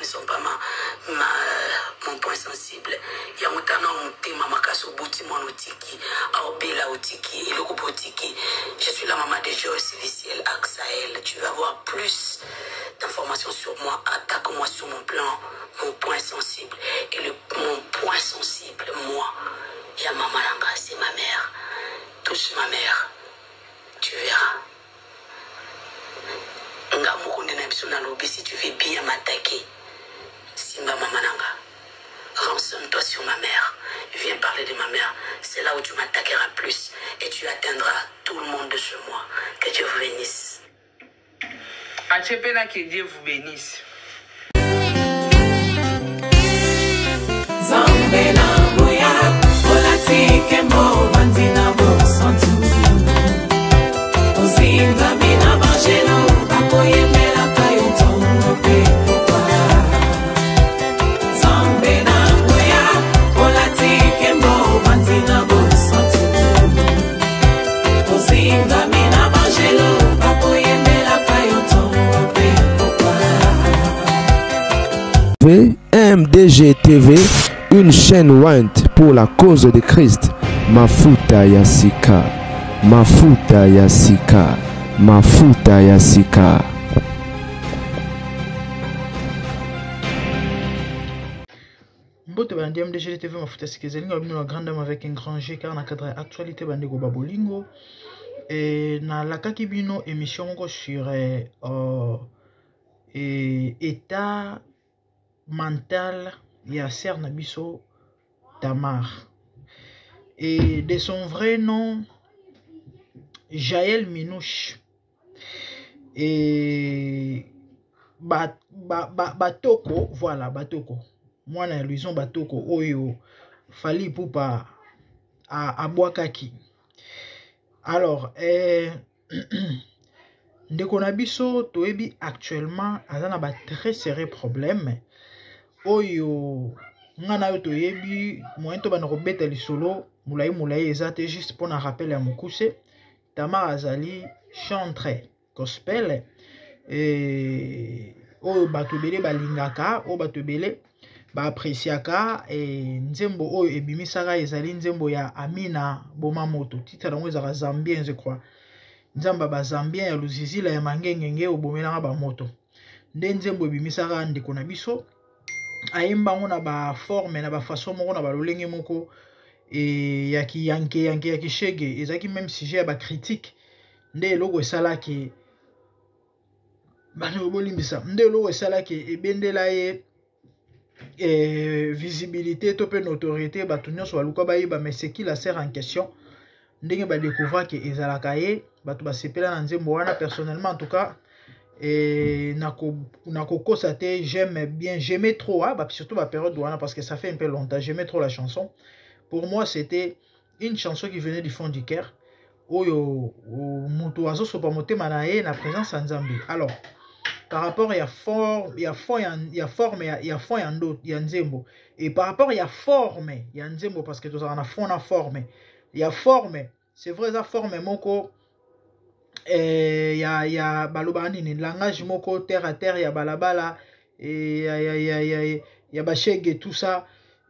sont pas ma, ma, mon point sensible. Yango tana motema makasi obuti mwana otiki aobela otiki eloko mpe otiki. Je suis la maman de Joyce Viciel Axael. Tu vas avoir plus d'informations sur moi. Attaque-moi sur mon plan, mon point sensible. Et le, mon point sensible, moi, ya mama nanga, c'est ma mère. Touche ma mère, tu verras. Nga moko nde na biso nalobi, si tu veux bien m'attaquer, simba mama nanga. Rançonne-toi sur ma mère. Viens parler de ma mère. C'est là où tu m'attaqueras plus et tu atteindras tout le monde de chez moi. Que Dieu vous bénisse. Achepela, que Dieu vous bénisse. Nzambe na nguya olati nkembo ovandi na bosantu ozingami na banjelu bakoyembelaka yo ntongo mpe pokwa. Nzambe na nguya olati nkembo ovandi na bosantu ozingami na banjelu bakoyembelaka yo ntongo mpe pokwa. MDG TV, une chaîne ointe pour la cause de Christ. Mafuta ya sika, mafuta ya sika, mafuta ya sika. Mbote balandi MDG TV mafuta sika ezali nga bino na grande dame avec un grand G car na cadre ya actualité bandeko ba bolingo et nalakaki bino émission moko sur état mental ya sœur na biso Tamar et de son vrai nom Jaël Minouche et Batoko, voilà, Batoko, mwana ya Louison Batoko oyo Fally Ipupa abwakaki. Alors ndeko na biso toyebi actuellement aza na ba très sérieux problème oyo nga na yo toyebi moyen to bana kobeta lisolo molai molai eza te, juste mpona rappel ya mokuse. Tamar azali chantre gospel e oyo bato ebele balingaka, oyo bato ebele baappréciaka. E nzembo oyo ebimisaka ezali nzembo ya Amina Boma Moto, titre yango ezalaka Zambien, je crois, nzambe ya bazambien ya luzizila ya mangengenge obomelanga bamoto. Nde nzembo ebimisaka ndeko na biso, ayemba yango na baforme na bafaçon moko na balolenge moko e ya kiyanke yanke ya kishege. Ezalaki même sujet ya bacritique nde eloko esalaki bandeko bolimbisa, nde eloko esalaki ebendela ye visibilité to mpe notoriété. Bato nyonso baluka bayeba mais c'est qui la sœur en question. Ndenge badécouvraki ezalaka ye, bato basepela na nzembo wana. Personnellement en tout cas, nakokosa te, j'aime bien, j'aimais trop, hein, bah, surtout la période wana, parce que ça fait un peu longtemps, j'aimais trop la chanson. Pour moi, c'était une chanson qui venait du fond du cœur, oyo moto azosopa motema na ye na présence ya Nzambe. Alors par rapport ya forme ya fond ya forme ya fond ya ndo ya nzembo et par rapport ya forme ya nzembo, parce que tozalaka na fond na forme ya forme, c'est vrai, eza forme moko ya balobaka nini, langage moko terre à terre ya balabala ya bashege, tout ça.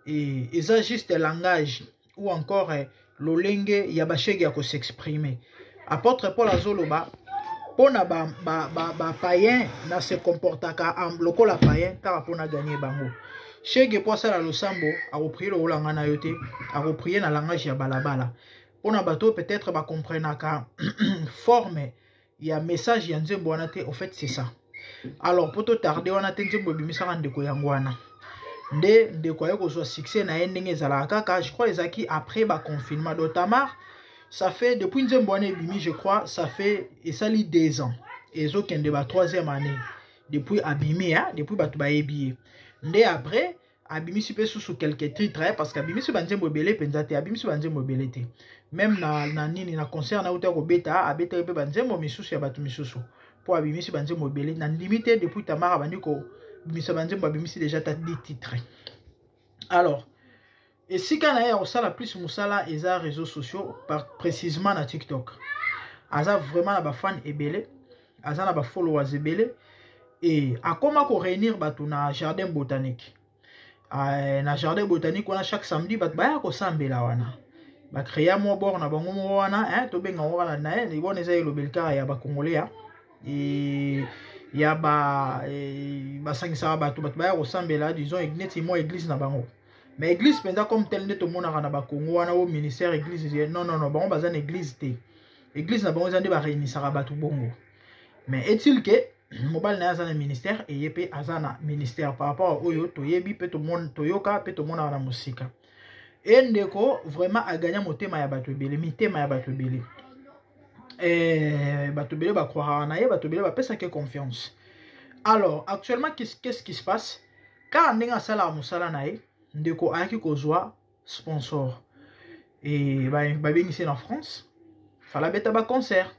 Et eza juste langage ou encore lolenge ya bashege ya kos'exprimer. Apôtre Paul azoloba mpona bapayen ba, ba, ba na se comportaka lokola payen kaka mpona gagner bango. Shege po asala losambo akoprier lokola nga na yo te, akoprier na langage ya balabala mpona bato peut-être bacomprenaka forme ya message ya nzembo wana te. Au fait, c'est ça. Alors po totarde wana te, nzembo ebimisaka ndeko yango wana nde ndeko aye kozwa succès na ye ndenge ezalaka kaka. Je crois ezalaki après baconfinement. Donc Tamar, ça fait depuis nzembo wana ebimi, je crois ça fait esali 2 ans, ezokende ba troisième année depuis abimi, hein, depuis bato bayebi ye. Nde après abimisi mpe susu quelques titres, parce que abimisi banzembo ebele mpenza te, abimisi banzembo ebele te. Même na nini, na concert nauta kobeta, abetaki mpe banzembo misusu ya bato misusu mpo abimisi banzembo ebele. Na ndimi te, depuis Tamar abandi kobimisa banzembo, abimisi déjà ta 10 titres. Alors esika na ye ya kosala plus mosala eza réseaux sociaux, par précisément na TikTok. Aza vraiment na bafan ebele, aza na bafollowers ebele. E akoma koréunir bato na jardin botanique. Na jardin botanique wana, chaque samedi bato baya kosambela wana. Bacréa mwa bord na bango moko wana, tobenga yango wana na ye wana, eza elobeli kaka ya Bacongolais ya e, ya ba e, basangisaka bato, bato baya kosambela, disons neti mwa église na bango. Mais église mpenza comme tel nde tomonaka na Bakongo wana, o ministère, église, non, non, non, bango baza na église te. Église na bango eza nde baréunisaka bato bongo. Mais est-il que mobali na ye aza na ministère, eye mpe aza na ministère par rapport oyo toyebi mpe toyoka mpe tomonaka na mosika. E ndeko vraiment aganya motema ya bato ebele, mitema ya bato ebele. Bato ebele bacroiraka na ye, bato ebele bapesaki confiance. Alors actuellement, qu'est-ce qui se passe? Kaka ndenge asalaka mosala na ye, ndeko ayaki kozwa sponsor e babengisi na France, fala abeta baconcert.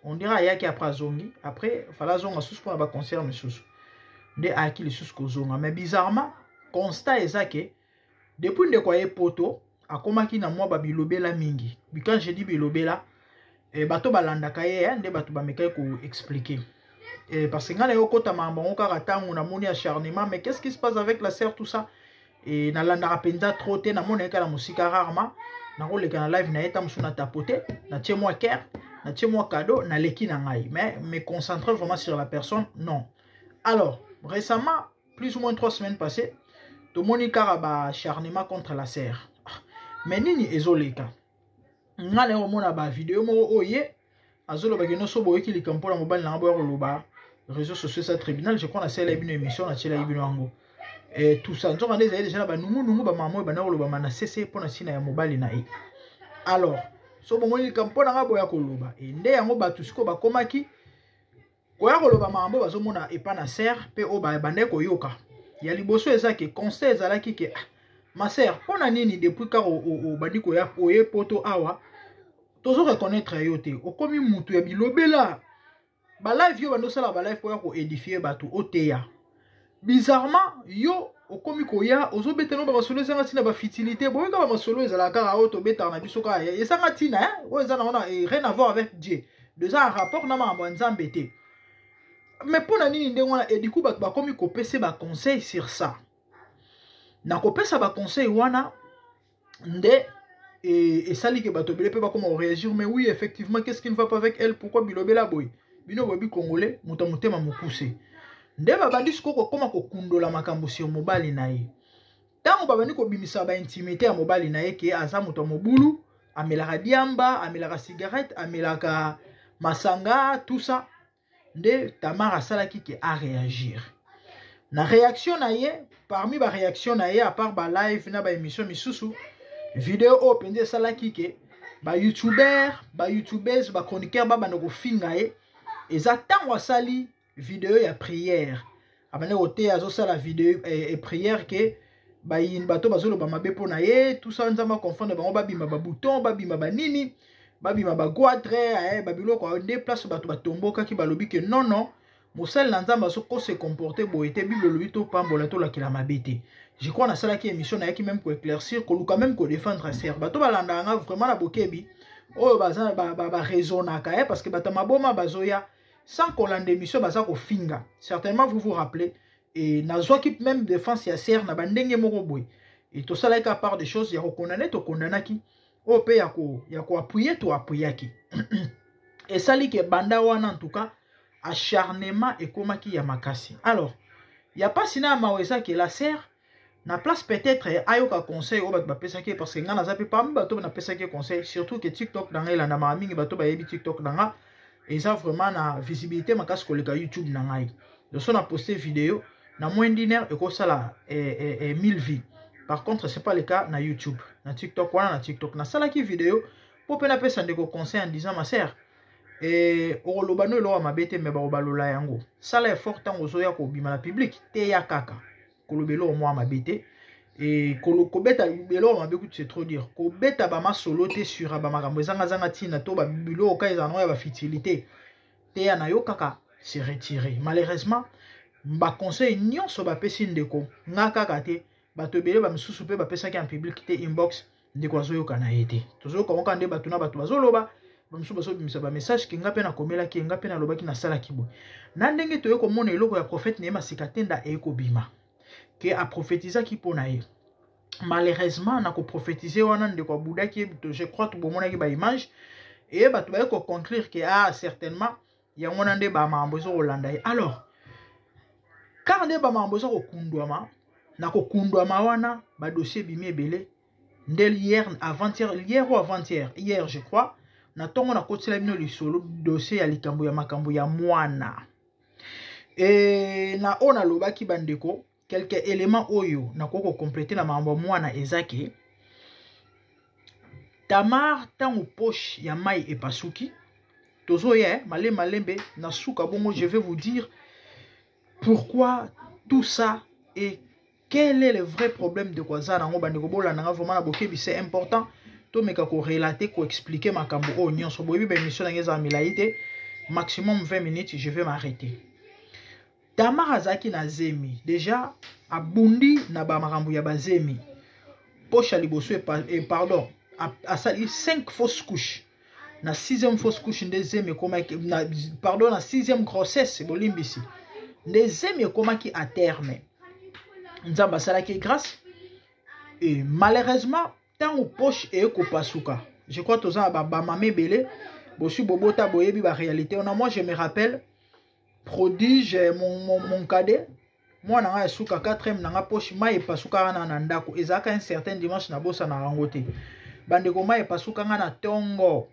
On dirait ayaki, après azongi, après fala azonga susu mpona baconcert misusu, nde ayaki lisusu kozonga. Mais bizarrement, constat eza ke depuis ndeko aye Poto, akomaki na mwa babilobela mingi. Quand je dis bilobela, bato balandaka ye nde bato bamekaki koexpliquer, parce que ngai na ye okota makambo yango kaka ntango namoni acharnement. Mais qu'est-ce qui se passe avec la sœur, tout ça? E nalandaka mpenza trop te, namona ye kaka na mosika. Rarement nakoleka na live na ye, ta mosusu na tapote, natie mwa cœur, natie mwa cadeau, naleki na ngai. Mais me concentrer vraiment sur la personne, non. Alors récemment, plus ou moins 3 semaines passées, tomoni kaka baacharnement contre la sœur. Mais nini ezoleka? Ngai na ye komona bavideo moko oyo ye azolobaki nyonso, boyoki likambo mpona mobali nanga, boya koloba, réseaux sociaux eza tribunal. Je crois nasala bino émission, natiela bino yango et tout ça. Nzoka nde ezali déjà na banungunungu, bamama oyo banda kolobama na sese mpona ntina ya mobali na ye. Alors so bomoni likambo mpo na nga, boya koloba. E nde yango bato sikoyo bakomaki koya koloba makambo bazomona epa na sœur mpe oyo bandaki koyoka. Ya liboso eza ke conseil ezalaki ke: ah, ma sœur, mpo na nini depuis kaka obandi koya, oye Poto awa, tozo reconnaître yo te? Okomi mutu ya bilobela. Balive yo bandi osala balive mpo ya koédifier bato, oteya. Bizarrement, yo okomi koya, ozobetela bamasolo ezanga ntina, bafutilité. Boyoka, bamasolo ezalaka kaka oyo tobetaka na biso kaka, ezanga ntina, oyo eza na wana rien à voir avec Dieu, eza en rapport na makambo ya Nzambe te. Mais mpo na nini ndenge wana? Ediku bato bakomi kopesa baconseil sur ça. Na kopesa baconseil wana nde esali ke bato ebele mpe bakoma koréagir: mais oui, effectivement, qu'est-ce qui ne va pas avec elle? Pourquoi bilobela boye? Bino boyebi Congolais, moto ya motema mokuse. Nde babandi sikoyo kokóma kokundola makambo sur mobali na ye. Ntango babandi kobimisa baintimité ya mobali na ye, ke aza moto ya mobulu, amelaka diamba, amelaka cigarette, amelaka masanga, tout ça, nde Tamar asalaki ke aréagir. Na réaction na ye, parmi baréaction na ye, à part balive na baémission misusu, video oyo mpenza esalaki ke bayoutubeur, bayoutubeuse, bachroniqueur babanda kofinga ye, eza ntango asali video ya prière. Abandi koteya, azosala video e prière ke bayini, bato bazoloba mabe mpo na ye, tout ça, Nzambe aconfondre bango, babima babouton, babima banini, babima bagoitre, babiloko. Nde place bato batombokaki, balobi ke non, non, mosali na Nzambe azokose comporter boye te. Bible elobi topambola, tolakela mabe te. Je crois nasalaki émission, nayaki même koéclaircir, koluka même kodéfendre sœur. Bato balandaka nga vraiment na bokebi, oyo baza baraisonnaka, parce que bato maboma bazoya sans kolanda émission, baza kofinga. Certainement vous vous rappelez, et nazwaki même défense ya sœur na bandenge moko boye. E tosalaki à part des choses ya kokondane, tokondanaki, oyo mpe ya koappuyer, toappuyaki. Esali ke banda wana, en tout cas, acharnement ekomaki ya makasi. Alors ya mpasi na ya mawa eza ke la sœur, na place peut-être ayoka conseil oyo bato bapesaki, parce que ngai naza mpe parmi bato napesaki conseil, surtout ke TikTok na ngai elandamaka mingi. Bato bayebi TikTok na nga eza vraiment na visibilité makasi koleka YouTube na ngai. So na poste vidéo, na moins d'une heure ekosala 1000 vues. Par contre, c'est pas le cas na YouTube. Na TikTok wana, na TikTok nasalaki vidéo mpo mpe napesa ndeko conseil en disant: ma sœur, okoloba no eloko ya mabe te, me bakobalola yango. Sala effort, ntango ozoya kobima na public, teya kaka, koloba eloko mwa mabe te. E kobeta eloko mabe kutu, c'est trop dire. Kobeta bamasolo te sur bamakambo ezangazanga ntina to babiloko ka ezala nango ya bafutilité. Teya na yo kaka, se retirer. Malheureusement, baconseil nyonso bapesi ndeko, nga kaka te, bato ebele bamisusu mpe bapesaki en public te, inbox, ndeko azoyoka na ye te. Tozoyoka moka nde bato na bato bazoloba. Bamosusu bazobimisa bamessage ke nga mpe nakomelaki ye, nga mpe nalobaki, nasalaki boye. Na ndenge toye komona eloko ya prophète Nehema Sikatenda eye kobima ke aprofetizaki mpo na ye. Malheureusement, na koprofetize wana, ndeko abudaki ye, je crois bomonaki baimage eye, bato baye koconclure ke ah, certainement yango wana nde bamakambo eza kolanda ye. Alors kaka nde bamakambo eza kokundwama na kokundwama wana, badossier ebimi ebele. Nde hier, avant-hier, hier ou avant-hier, hier je crois, na ntongo nakotisela bino lisolo, dossier ya likambo ya makambo ya mwana. E na oyo nalobaki, bandeko, quelques éléments oyo nakoki kocompléter na makambo ya mwana eza ke Tamar, ntango poche ya mai epasuki, tozoya malembe malembe na suka. Bongo je vais vous dire pourquoi tout ça et quel est le vrai problème de kwaza nango. Bandeko, bolandanga vraiment na bokebi, c'est important. Tomeka korelater, koexpliquer makambo oyo nyonso. Boyebi, baémission nange ezala milai te, maximum 20 minutes, je vais m'arrêter. Tamar azalaki na zemi déjà, abundi na bamakambo ya bazemi. Poche ya liboso, pardon, asali 5 fausses couches. Na sixième fausse couche nde zemi ekomaki na, pardon, na sixième grossesse, bolimbisi, nde zemi ekomaki à terme. Nzambe asalaki grâce. Et malheureusement, ntango poche eye kopasuka, je crois toza na bamama ebele bosi bobota, boyebi baréalité wana. Moi, je me rappelle Prodige, mon cadet, mwana ngai ya suka, 4e na nga, poche mai epasuka wana na ndako. Ezalaka un certain dimanche, nabosana yango te, bandeko. Mai epasuka nga na ntongo,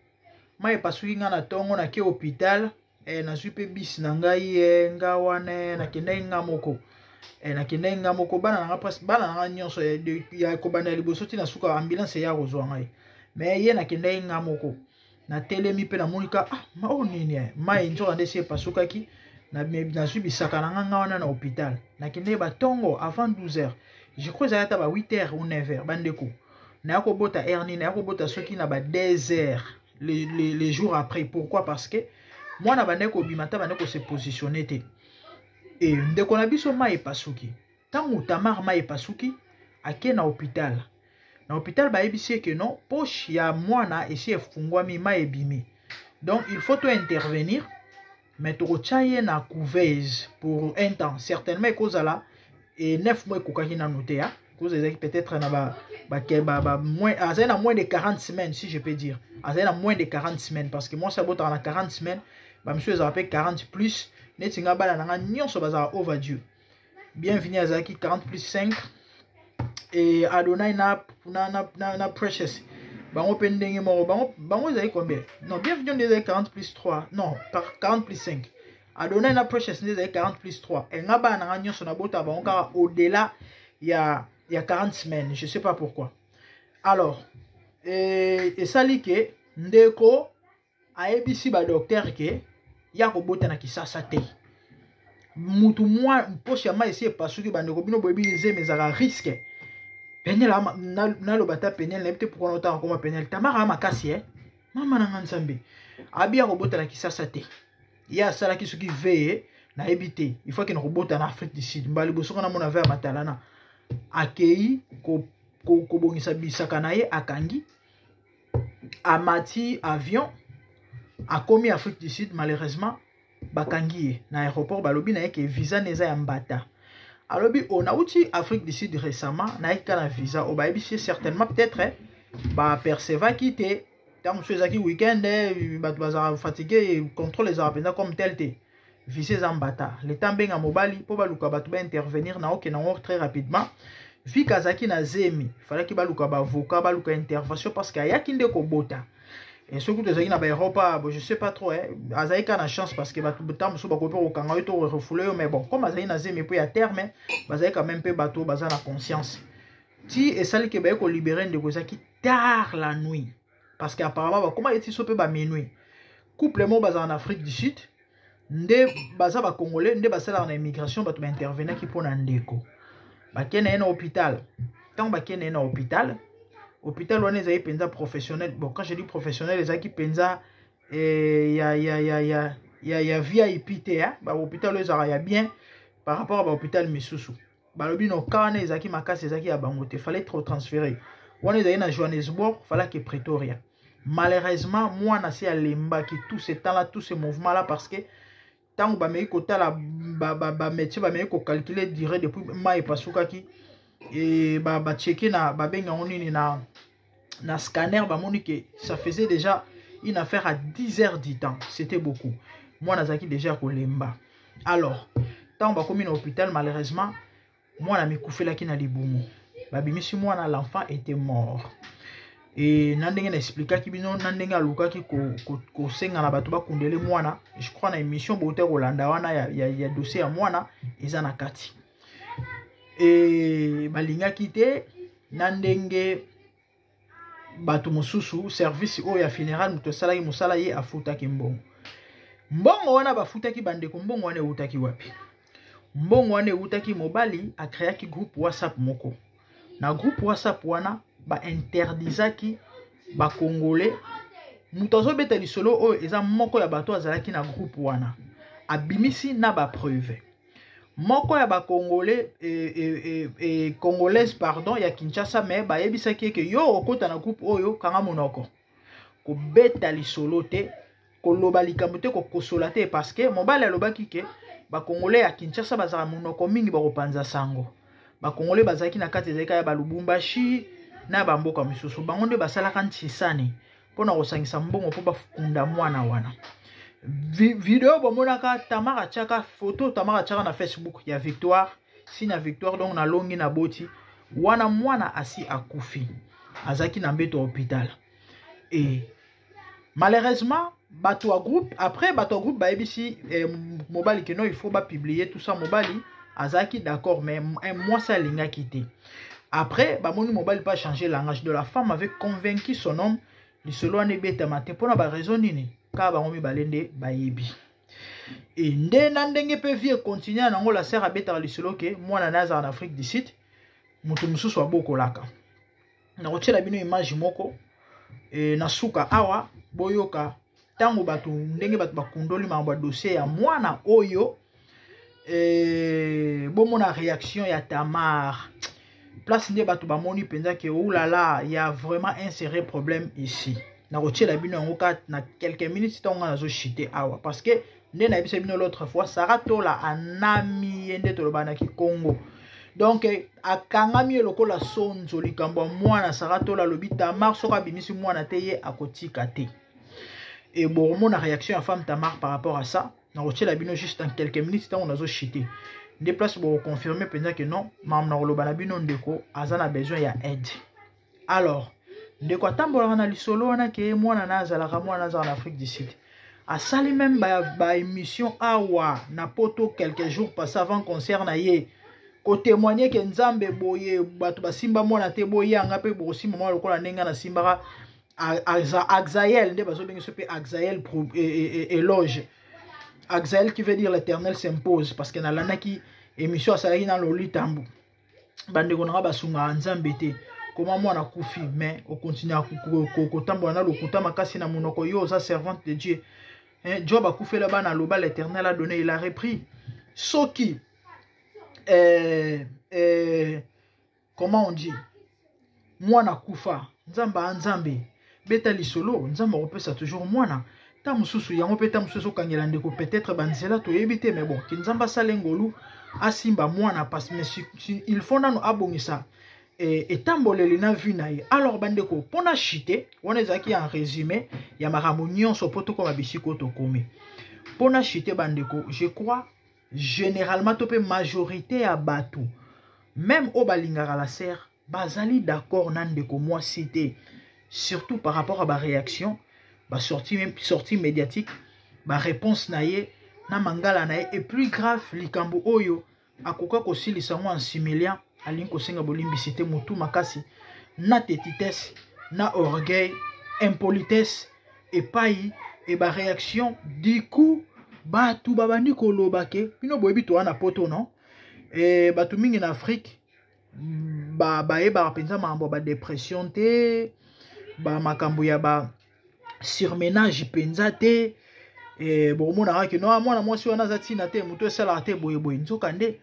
mai epasuki nga na ntongo, nake hôpital. Nazwi mpe bisi na ngai, nga wana, nakendaki nga moko, nakendaki nga moko. Bana na nga presque, bana na nga nyonso ya kobanda ya liboso ntina suka, ambulance eya kozwa ngai, mais ye nakendaki nga moko. Natelemi mpe namoni ka, ah, ma oyo nini, mai nzoka nde esi epasukaki. Nazwi bisaka na nga, nga wana na hôpital. Nakendeki batongo avant 12 heures, je crois ezali ata ba 8 heures ou 9 heures. Bandeko, naya kobota heure nini? Naya kobota soki na ba 2 heures les jours après. Pourquoi? Parce que mwana bandeki kobima ta, bandeki kose positionner te. E ndeko na biso, mai epasuki. Ntango Tamar mai epasuki, ake na hôpital. Na hôpital bayebisi ye ke non, poche ya mwana esi efungwami, mai ebimi, donc il faut to intervenir, mais tokotia ye na couveuse pour un temps. Certainement ekozala e 9 mois ekokaki nanu te, ya kozala ezalaki peut-être na ba moins, azali na moins de 40 semaines, si je peux dire, azali na moins de 40 semaines, parce que mwasi abotaka na 40 semaines, bamisusu ezala mpe 40 plus. Neti nga, bana na nga nyonso bazala overdue. Bienvenu azalaki 40 plus 5 et Adonai na Precious, bango mpe ndenge moko. Bango ezali combien? Non, Bienvenu nde ezali 40 plus 3, non, 40 plus 5. Adonai na Precious nde ezali 40 plus 3. E nga, bana na nga nyonso nabota bango kaka au-delà ya 40 semaines, je sais pas pourquoi. Alors esali ke ndeko ayebisi badocteur ke ya kobota na Kisasa te. Mutu mwa poche ya mai esi epasuki. Bandeko, bino boyebi zemi ezalaka risque. Peniel, naloba ta Peniel, nayebi te pourquoi naotanga koma Peniel. Tamara makasi, e mama na nga, Nzambe, abi ya kobota na Kisasa te. Ye asalaki soki veye, nayebi te, il faut akende kobota na Afrique du Sud. Mbala liboso nga namona ve ya matalana, akei kobongisa bisaka na ye, akangi, amati avion, akomi Afrique du Sud. Malheureusement, bakangi ye na aéroport, balobi na ye ke visa na eza ya mbata. Alobi o nauti Afrique du Sud récemment, nayaki kaka na visa oyo. Bayebisi ye certainement peut-être bapercevaki te, ntango mosusu ezalaki weekend, bato bazalaka fatigue, contrôle ezalaka mpenza comme tel te, visa eza mbata. Leta mbenga mobali mpo baluka bato baintervenir na okende yango très rapidement. Vika azalaki na zemi, falaki baluka baavocat, baluka intervention, parce que ayaki nde kobota. Et soki tozalaki na baEurope, bon, je sais pas trop, eh, azalaki kaka na chance, parce que bato ntango mosusu bakoki mpe kokanga yo to refouler yo. Mais bon, comme azalaki na zemi mpo ya terme, bazalaki quand même mpe bato baza na conscience. Ti esali ke baye kolibérer ndeko, ezalaki tard la nuit, parce que apparemment bakóma eti so mpe baminuit. Couple moko bazala na Afrique du Sud, nde baza bacongolais, nde basalaka na immigration, bato baintervenaki mpo na ndeko. Bakende ye na hôpital. Ntango bakende ye na hôpital, hôpital wana ezali mpenza professionnel. Bon, quand je dis professionnel, ezalaki mpenza ya VIP te, bahôpital oyo ezalaka ya bien par rapport à bahôpital misusu. Balobi no ka wana ezalaki makasi, ezalaki ya bango te, fallait trop transférer. Wana ezalaki na Johannesburg, falaki Pretoria. Malheureusement, mwana si alembaki tout ce temps là, tout ce mouvement là, parce que ntango bameki kotala bamédecin, bameki kocalculer durée depuis mai epasukaki e bacheke na babengi yango nini na scanner, bamoni ke ça faisait déjà une affaire à 10 heures du temps. C'était beaucoup. Mwana azalaki déjà kolemba. Alors ntango bakomi na hôpital, malheureusement mwana mikufelaki na libumu. Babimisi mwana, l'enfant était mort. E na ndenge na expliquaki bino, na ndenge alukaki kosenga na bato bakundele mwana, je crois na émission bote kolanda wana ya dossier ya mwana eza na kati. E balingaki te na ndenge bato mosusu, service oyo ya funéral, moto asalaki mosala, ye afutaki mbongo. Mbongo wana bafutaki, bandeko, mbongo wana eutaki wapi? Mbongo wana eutaki, mobali acréaki groupe WhatsApp moko. Na groupe WhatsApp wana, bainterdisaki Bakongole. Moto azobeta lisolo oyo eza moko ya bato azalaki na groupe wana, abimisi na bapreuve. Moko ya Bakongole e, Congolaise, pardon, ya Kinshasa, me bayebisaki eke yo okota na groupe oyo, kanga monoko, kobeta lisolo te, koloba likambo te, kokosola te, parce que mobali alobaki ke Bakongole ya Kinshasa bazalaka monoko mingi, bakopanza sango. Bakongole bazalaki na kati ezalaki ya Balubumbashi na bamboka misusu. Bango nde basalaka ntisani mpona kosangisa mbongo mpo bakunda mwana wana. Video bomonaka Tamar atiaka, photo Tamar atiaka na Facebook ya victoire, si na victoire, donc nalongi na boti wana, mwana asi akufi, azalaki na mbeto ya hôpital. E malheureusement bato ya groupe, après bato ya groupe bayebisi mobali ke non, il faut bapublier tout ça. Mobali azalaki d'accord, mais mwasi alingaki te. Après bamoni mobali pas changer langage de la femme avait convaincu son homme, lisolo wana ebetama te. Mpona baraison nini, kaka bango mibale nde bayebi. E nde na ndenge mpe vie econtinue nango. La sœur abetaka lisolo ke mwana na azala na Afrique du Sud, moto mosusu abokolaka. Nakotiela bino image moko na suka awa, boyoka ntango bato, ndenge bato bakundoli makambo ya dossier ya mwana oyo. Bomona réaction ya Tamar, place nde bato bamoni mpenza ke oulala, ya vraiment un sérieux problème ici. Nakotiela bino yango kaka na quelques minutes ntango nga nazoshite awa, parce que nde nayebisa bino l'autre fois, Sara Tola anami ye, nde toloba na Kikongo, donc akangami ye lokola sonzo. Likambo ya mwana, Sara Tola alobi Tamar soki abimisi mwana te, ye akotika te. E bokomona réaction ya femme Tamar par rapport à ça. Nakotiela bino juste en quelques minutes ntango nazoshite, nde place bokoconfirme mpenza ke non, makambo na koloba na bino, ndeko aza na besoin ya aide. Alors ndeko atambolaka na lisolo wana ke mwana na azalaka, mwana azalaka na Afrique du Sud. Asali même baémission ba awa na Poto quelques jours passé avant concert na ye, kotémoigne ke Nzambe boye, bato basimba mwana te, boyanga mpe bokosimba mwana lokola ndenge nasimbaka Axael. Nde bazobengi so mpe Axael éloge, Axael qui veut dire l'Éternel s'impose, parce que nalandaki émission asalaki na Lolitambu. Bandeko na nga, basungaka Nzambe te. Koma mwana akufi, mais okontinue kotambola na lokuta makasi na monoko. Yo oza servante de Dieu, hein? Job akufela bana, aloba: "L'Éternel a donné, il a repris." Soki comment on dit, mwana akufa, Nzambe a Nzambe, beta lisolo, Nzambe akopesa toujours mwana. Ta mosusu yango mpe, ta mosusu ezokangela ndeko peut-être banzela, toyebi te. Mais bon, ke Nzambe asala ngolu, asimba mwana, parce mais il faut nano abongisa etamboleli na vie na ye. Alors bandeko, mpona chite wana ezalaki en résumé ya makambo nyonso mpo tokóma bisika oyo tokomi. Mpona chite, bandeko, je crois généralement to mpe majorité ya bato, même oyo balingaka la sœur, bazali d'accord na ndeko mwasi te, surtout par rapport à baréaction, basortie, sortie médiatique, baréponse na ye na mangala na ye. Et plus grave, likambo oyo akoka kosilisa yango en s'humiliant, alingi kosenga bolimbisi te. Motu makasi na têtutesse, na orgueil, impolitesse epai e baréaction. Du coup bato babandi koloba ke bino boyebi, toza na Poto, non? E bato mingi na Afrique bayebaka mpenza makambo ya badépression te, bamakambo ya ba surmenage mpenza te. Bokomonaka ke no, mwana mwasi wana aza ntina te, moto esalaka te, boyeboye. Nzoka nde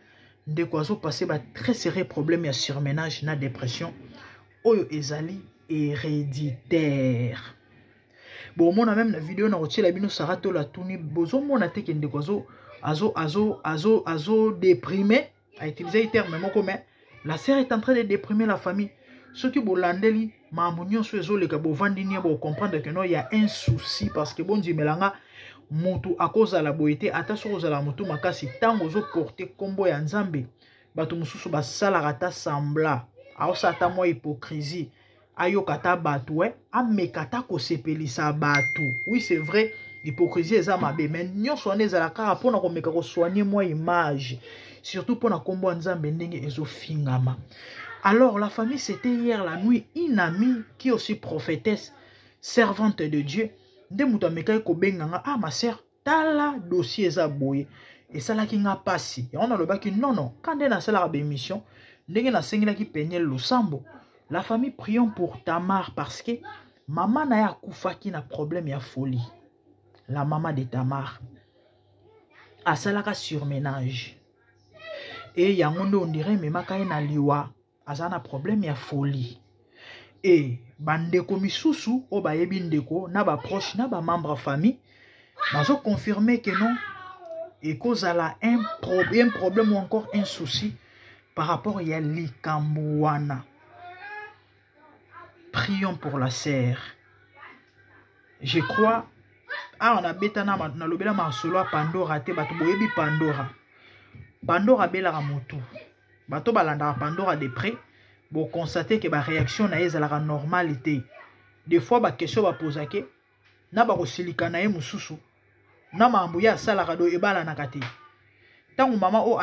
ndeko azopasse ba très sérieux problème ya surmenage na dépression oyo ezali héréditaire. Bomona même na video na kotiela bino Sarah Tola atuni, bozomona te ke ndeko azo azo azo azo azo déprimer, a utiliser terme moko, mais la sœur est en train de déprimer la famille. Soki bolandeli makambo nyonso ezoleka, bovandi nie, bocomprendre que non, ya un souci, parce que bondimelanga, motu akozala boye te. Ata soki ozala motu makasi, ntango ozoporte nkombo ya Nzambe, bato mosusu basalaka ata sembla, aosala ata mwa hypocrisie, ayoka ata bato, ameka ata kosepelisa bato. Oui, c'est vrai, hypocrisie eza mabe, mais nyonso wana ezala kaka mpona komeka kosoigne mwa image, surtout mpona nkombo ya Nzambe ndenge ezofingama. Alors la famille, c'était hier la nuit, une amie qui est aussi prophétesse, servante de Dieu, nde moto amekaki kobenga nga: "Ah, ma sœur, tala dossier eza boye." Esalaki nga mpasi. Yango nalobaki non, non, ka nde nasalaka baémission ndenge nasengelaki Peniel losambo. La famille, prions pour Tamar, parce que mama na ye akufaki na problème ya folie. La mama de Tamar asalaka surmenage e yango nde ondire ememaka ye na liwa. Aza na problème ya folie. E bandeko misusu oyo bayebi ndeko na baproche na bamembre ya famille bazoconfirme ke non, ekozala un problème ou encore un souci par rapport ya likambo wana. Prions pour la sœur. Je crois awa nabeta nalobela masolo ya Pandora te. Bato boyebi Pandora, Pandora abelaka motu. Bato balandaka Pandora de près, boconstate ke baréaction na ye ezalaka normale te. Des fois baquestion bapozake na bakosilika na ye mosusu na makambo ye asalaka do ebalanaka te. Ntango mama oyo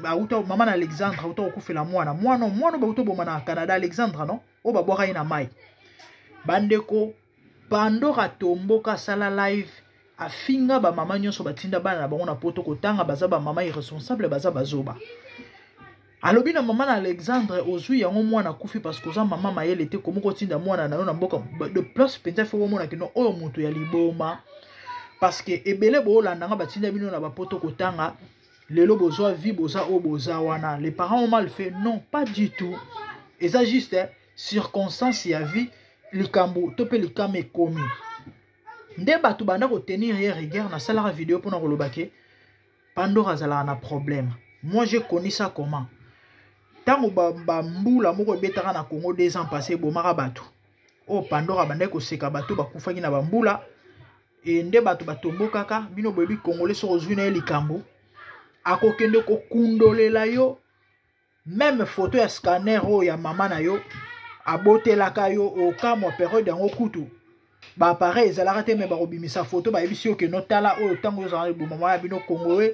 auta, mama na Alexandre, auta kokufela mwana, mwana mwana bauta oboma na Canada, Alexandre, non, oyo babwaka ye na mai. Bandeko, Pandora tomboka, asala live, afinga bamama nyonso batinda bana na bango na Poto kotanga, baza bamama irresponsable, baza bazoba. Alobi na mama na Alexandre: "Ozwi yango, mwana akufi parce que oza mama mayele te. Komi kotinda mwana na yo na mboka de place mpenza, fo bomona kino oyo moto ya liboma." Parce que ebele boolandanga, batinda bino na bapoto kotanga, lelo bozwa vie, boza oyo boza wana. Les parents ont mal fait? Non, pas du tout. Eza juste circonstance ya vie. Likambo to mpe likama ekomi nde bato banda kotenir ye rigueur. Nasalaka video mpona koloba ke Pandora azalaka na problème. Moi, j'ai connu ça comment? Ntango bambula moko ebetaka na Congo 2 ans passé, ebomaka bato oyo, Pandora bandaki koseka bato bakufaki na bambula. E nde bato batombokaka. Bino boyebi Congolais, soki ozwi na ye likambo, akokende kokundolela yo même photo ya scanner oyo ya mama na yo abotelaka yo. Okamwa, période yango kutu baappareil ezalaka te, me bakobimisa photo, bayebisi yo ke notala oyo ntango ozala liboma ya bino. Kongo e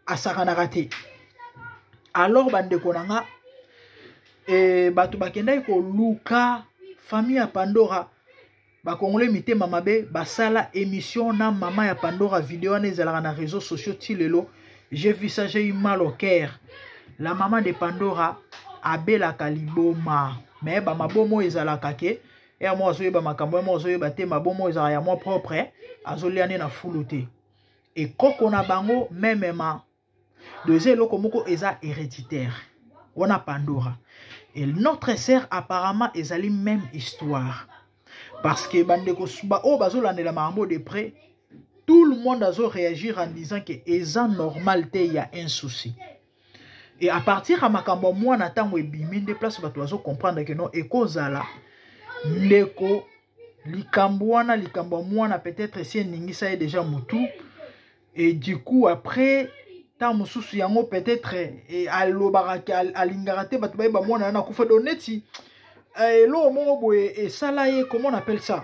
asakanaka te. Alors bandeko na nga, bato bakendaki koluka famille ya Pandora. Bakongole mitema mabe, basala émission na mama ya Pandora. Video wana ezalaka na réseaux sociaux ti lelo. J'ai vu ça, j'ai eu mal au cœur. La maman de Pandora abelaka liboma, me bamabomo ezalaka ke ya moko azoyeba makambo, ya moko azoyeba te. Mabomo ezalaka ya mwa propre, azolia nde na fulu te. Ekoko na bango memema deuxième eloko moko eza héréditaire wana. Pandora et notre sœur, apparemment ezali même histoire, parce que bandeko oyo bazolandela makambo de près, tout le monde azo réagir en disant que eza normal te, ya un souci. Et à partir ya makambo ya mwana, ntango ebimi nde place bato bazocomprendre ke non, ekozala ndeko likambo wana, likambo ya mwana, peut-être esi eningisa ye déjà motu. Et du coup après, ntango mosusu yango peut-être alobaka, alingaka te bato bayeba mwana wana akufa. Do neti eloko moko boye esala ye, comment on appelle ça,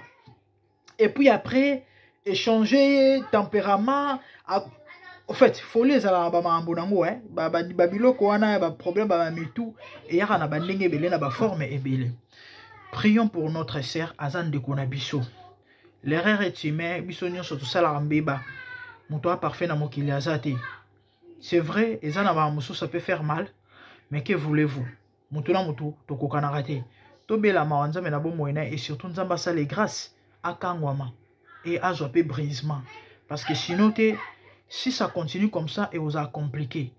et puis après échanger ye tempérament. En fait, folie ezalaka bamakambo nango, babiloko wana ya baproblème, bamitu eyaka na bandenge ebele, na baforme ebele. Prions pour notre sœur, aza ndeko na biso. L'erreur est humain, biso nyonso tosalaka mbeba, moto aparfait na mokili aza te. C'est vrai, eza na makambo mosusu, ça peut faire mal, mais que voulez-vous, motu na motu tokokanaka te. Tobela mawa Nzambe na bomoi na ye, et surtout Nzambe asala grâce, akangwama et azwa mpe brisement, parce que sinon te, si ça continue comme ça, ekozala compliqué.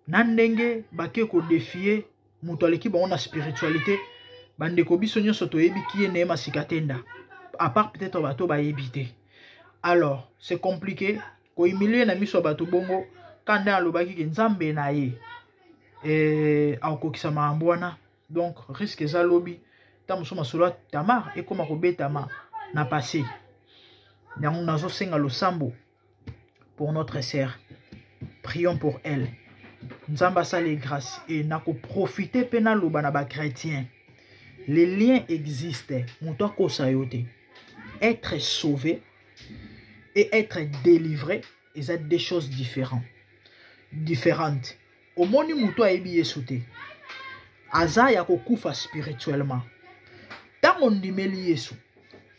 Na ndenge bake kodéfier moto aleki bango na spiritualité, bandeko, biso nyonso toyebi ki ye neye masika tenda. À part peut-être bato bayebi te. Alors c'est compliqué kohumilie na miso ya bato bongo. Kanda alobaki ke Nzambe na ye akokokisa makambo wana. Donc risque eza lobi ntango mosusu masolo ya Tamar ekóma kobetama na passé. Yango nazosenga losambo pour notre sœur, prions pour elle, Nzambe asali grâce. E nakoprofite mpe naloba na bachrétien, les liens existent, moto akosa yo te. Être sauvé et être délivré eza deux choses différentes. Omoni moto ayebi Yesu te, aza ya kokufa spirituellement. Ntango ondimeli Yesu,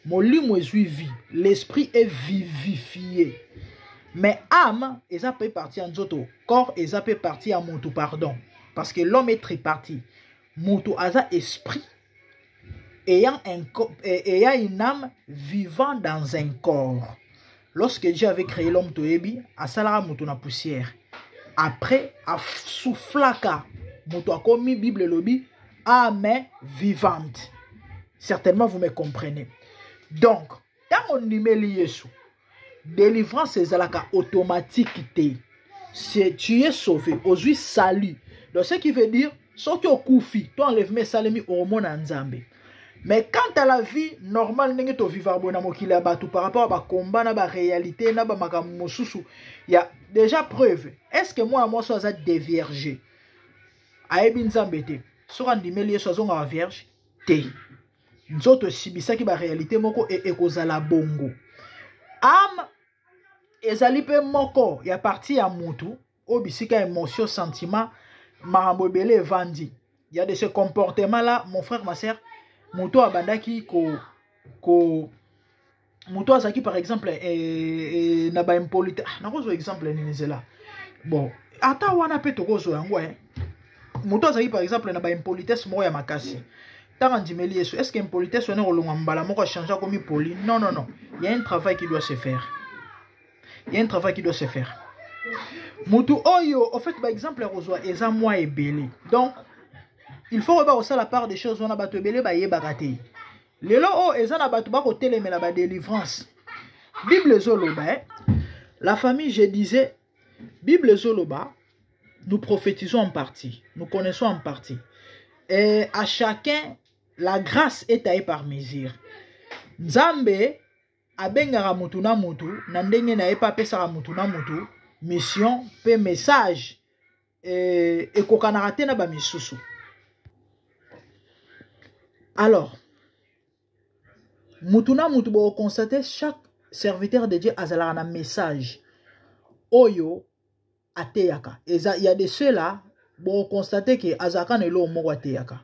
molimo ezwi vie, l'esprit est vivifié, mais âme eza mpe partie ya nzoto, corps eza mpe partie ya motu, pardon, parce que l'homme est tripartite. Moto aza esprit ayant une âme vivant dans un corps. Lorsque Dieu avait créé l'homme, toyebi, asalaka moto na poussière, après asoufflaka moto, akomi, Bible elobi, âme vivante. Certainement vous me comprenez. Donc ntango ondimeli Yesu, délivrance ezalaka automatique te. C'est tu es sauvé, ozwi salut. Donc ce qui veut dire, soki okufi to enlèvement esalemi, okomona Nzambe. Mais quant à la vie normale, ndenge tovivaka boye na mokili ya bato, par rapport à bakomba na baréalité na bamakambo mosusu ya déjà preuve, est ce que mwana mwasi aza dévierge, ayebi Nzambe te, soki andimeli Yesu, azongaka vierge te? Nzoto esibisaki baréalité moko e ekozala bongo. Âme ezali mpe moko ya partie ya mutu oyo bisika émotion, sentiment, makambo ebele evandi. Ya de ce comportement là, mon frère, ma sœur, moto abandaki ko moto azalaki par exemple na baimpolite, ah, nakozwa exemple nini? Nzela bon, ata wana mpe tokozwa yango. Moto azalaki par exemple na baimpolitesse moko ya makasi, ntango andimeli Yesu, est ce que impolitesse wana ekolongwa mbala moko, achange, akomi poli? Non, non, non, il y a un travail qui doit se faire, il y a un travail qui doit se faire. Motu oyo, au fait, baexemple ya kozwa eza mwa ebele. Donc il faut oyeba kosala part des choses wana. Bato ebele bayebaka te. Lelo oyo eza na bato bakotelemela badélivrance. Bible ezoloba, la famille, je disais, Bible ezoloba: nous prophétisons en partie, nous connaissons en partie, et à chacun la grâce est taillée par mesure. Nzambe abengaka mutu na mutu na ndenge na ye, mpe apesaka mutu na mutu mission mpe message ekokanaka te na bamisusu. Alors mutu na mutu, bokoconstate, chaque serviteur de Dieu azalaka na message oyo ateyaka. Eza ya de ceux-là, bokoconstate ke azalaka na eloko moko ateyaka.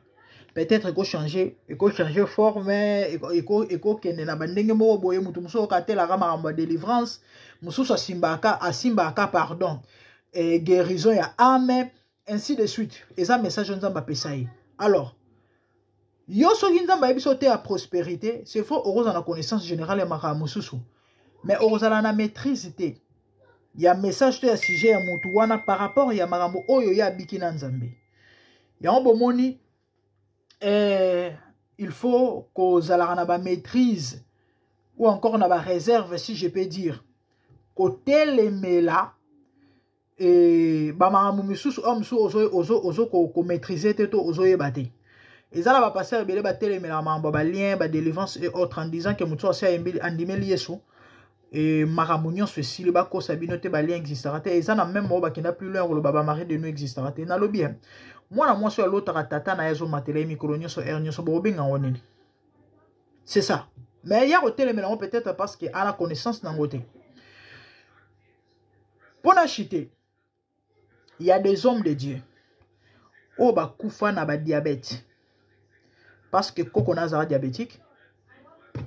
Peut-être ekochange, ekochange forme, ekokende na bandenge moko boye. Motu mosusu oyoka atelaka makambo ya délivrance, mosusu asimbaka, pardon, guérison ya âme, ainsi de suite. Eza message oyo Nzambe apesa ye. Alors yo, soki Nzambe ayebi so te ya prospérité, c'est faux, okozala na connaissance générale ya makambo mosusu, mais okozala na maîtrise te ya message to ya sujet ya motu wana par rapport ya makambo oyo ye abiki na Nzambe. Yango bomoni, il faut kozalaka na bamaîtrise ou encore na baréserve, si je peux dire, kotelemela bamakambo misusu oyo mosusu ozo komaîtrise te to ozoyeba te. Eza na bapasteur ebele batelemelaka makambo ya balien, badélivrance et autres, en disant ke motu asi andimeli Yesu e makambo nyonso esili. Bakosa bino te, balien existaka te. Eza na même oyo bakenda plus loin koloba bamari de nuit existaka te. Nalobi ye, mwana mwasi oyo alotaka tata na ye azomatela ye mikolo nyonso, heure nyonso, bokobenga yango nini? C'est ça. Mais ya kotelemela yango peut-être parce que ana connaissance nango te. Mpo na chite, il y a des hommes de Dieu oyo bakufa na badiabète parce que koko na azala diabétique,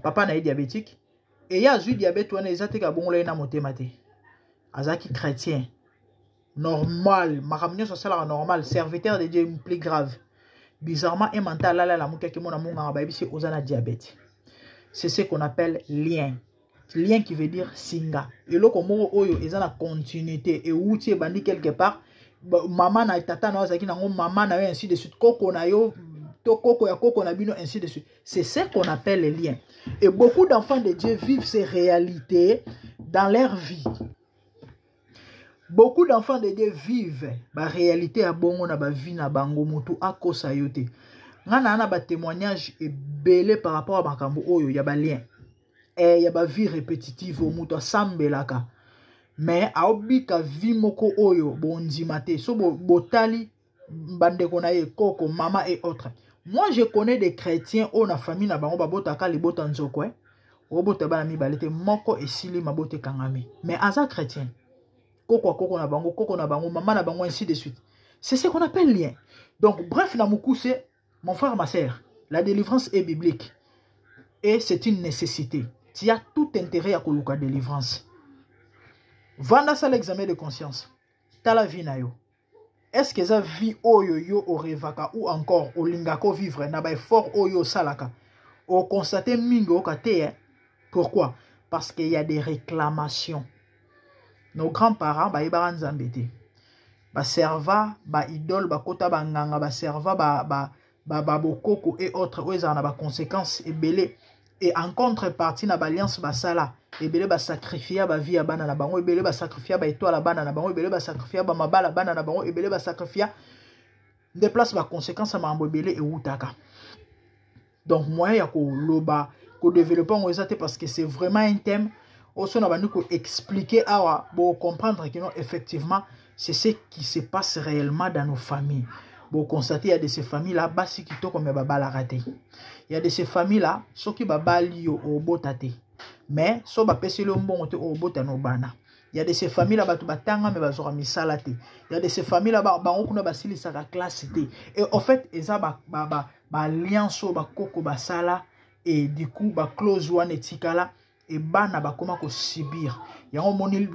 papa na ye diabétique, eye azwi diabète wana. Eza te kabongola ye na motema te. Azalaki chrétien normal, makambo nyonso asalaka normal, serviteur de Dieu plus grave. Bizarrement, emanta alala, alamuki, akimona monganga, bayebisi: "Oza na diabète." C'est ce qu'on appelle lien, lien qui veut dire singa, eloko moko oyo eza na continuité, ewuti, ebandi quelque part. Mama na tata na yo azalaki nango, mama na yo, ainsi de suite, koko na yo. to koko ya koko na bino, ainsi de suite. C'est ce qu'on appelle les liens. Et beaucoup d'enfants de Dieu vivent ces réalités dans leur vie. Beaucoup d'enfants de Dieu vivent ba réalité ya bongo na ba vie na bango, mutu akosa yo te. Nga na na ba témoignage ebele par rapport à makambo oyo ya ba lien. Eh, ya ba vie répétitive oyo mutu asambelaka. Mais aobika vie moko oyo bondima te. So botali bandeko na ye, koko, mama et autres. Moi je connais des chrétiens oyo na famille na bango babotaka libota nzoko, eh. Obota bana mibale te, moko esili mabota ekangami. Mais aza chrétien. Koko koko na bango, koko na bango, mama na bango, ainsi de suite. C'est ce qu'on appelle lien. Donc bref, na mokuse, mon frère, ma sœur, la délivrance est biblique. Et c'est une nécessité. Tu as tout intérêt à koluka délivrance. Vanda sala examen de conscience. Tala vie na yo. Est-ce que eza vie oyo yo orêvaka ou encore olingaka vivre na ba effort oyo osalaka? Oconstate mingi oyoka te, eh? Pourquoi? Parce qu'il y a des réclamations. Nos grands-parents bayebaka Nzambe te. Baserva ba idole, bakota banganga, baserva ba bokoko et autres oyo ezala na ba conséquences ebele. Et en contrepartie na baalliance basala ebele, basacrifia bavie ya bana na bango ebele, basacrifia baétoile ya bana na bango ebele, basacrifia bamabala bana na bango ebele, basacrifia nde place baconséquence ya makambo ebele ewutaka. Donc moyen ya koloba, kodévelopper yango eza te, parce que c'est vraiment un thème oyo so na bandi koexpliquer awa, bocomprendre que non, effectivement, c'est ce qui se passe réellement dans nos familles. Boconstate, il y a de ces familles là, basi kitoko mais babalaka te. Il y a de ces familles là, soki babali yo, obota te, mais so bapeseli yo mbongo te, obota no bana. Il y a de ces familles là, bato batanga mais bazwaka misala te. Il y a de ces familles là, bango kuna basilisaka classe te. Et en fait eza baalliance oyo bakoko basala et du coup baclause wana etikala e bana bakoma kosubir yango. Omoni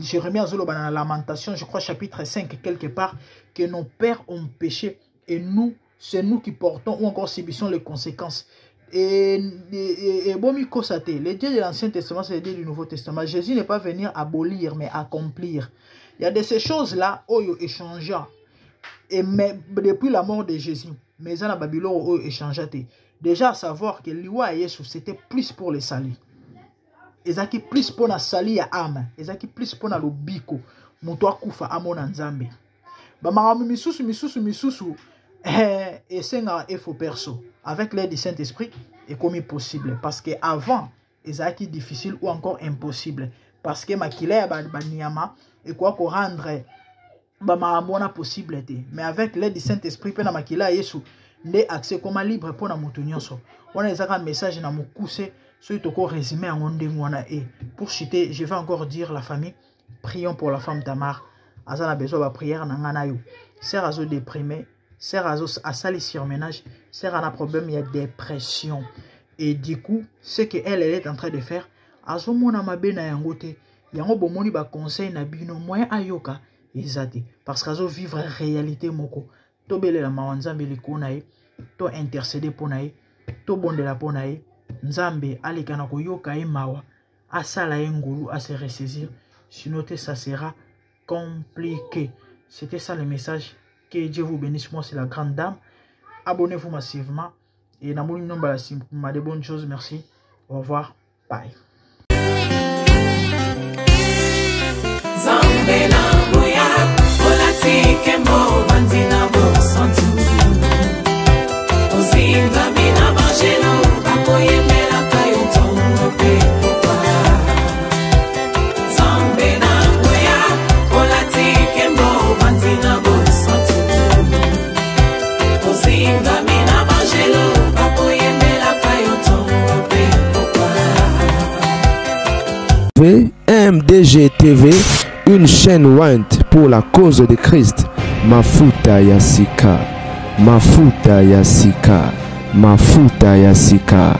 Jérémie azoloba na Lamentation, je crois chapitre 5 quelque part, que nos pères ont péché et nous, c'est nous qui portons ou encore subissons les conséquences. Et bomikosa te, le Dieu de l'Ancien Testament, c'est le Dieu du Nouveau Testament. Jésus n'est pas venir abolir mais accomplir. Il y a de ces choses là oyo échangeant et mais depuis la mort de Jésus, mais eza na babiloko oyo échangea te. Déjà à savoir que liwa ya Yesu, c'était plus pour le salut, ezalaki plus mpona salut ya âme, ezalaki plus mpona lobiko, moto akufa amona Nzambe. Bamakambo misusu misusu misusu, eh, esengaka effort perso. Avec l'aide du Saint-Esprit ekomi possible, parce que avant ezalaki difficile ou encore impossible, parce que makila ya banyama ekoka korendre bamakambo wana possible te. Mais avec l'aide du Saint-Esprit mpe na makila ya Yesu nde accès ekoma libre mpona moto nyonso. Wana ezaka message na mokuse, soki toko résumer yango ndenge wana. E pour chuter, je vais encore dire, la famille, prions pour la femme Tamar. Aza na besoin baprière na ngai na yo. Sœur azodéprime, sœur asali surménage, sœur ana problème ya dépression et du coup ce que elle, elle est en train de faire, azomona mabe na yango te. Yango bomoni baconseil na bino, moyen ayoka eza te, parce que azovivre réalité moko. Tobelela mawa Nzambe likolo na ye, to intercéder mpo na ye, tobondela mpo na ye, Nzambe aleka na koyoka ye mawa, asala ye ngolu, ase ressaisir. Sinon te, ça sera compliqué. C'était ça le message. Que Dieu vous bénisse. Moi, c'est la grande dame. Abonnez-vous massivement et namoni nomba la de bonnes choses. Merci, au revoir, bye. Nzambe na nguya, olati nkembo, ovandi na bosantu, ozingami na banjelu bakoyembelaka yo ntongo mpe pokwa. Nzambe na nguya, olati nkembo, ovandi na bosantu, ozingami na banjelu bakoyembelaka yo ntongo mpe pokwa. MDG TV, une chaîne ointe pour la cause de Christ. Mafuta ya sika, Mafuta ya sika, Mafuta ya sika.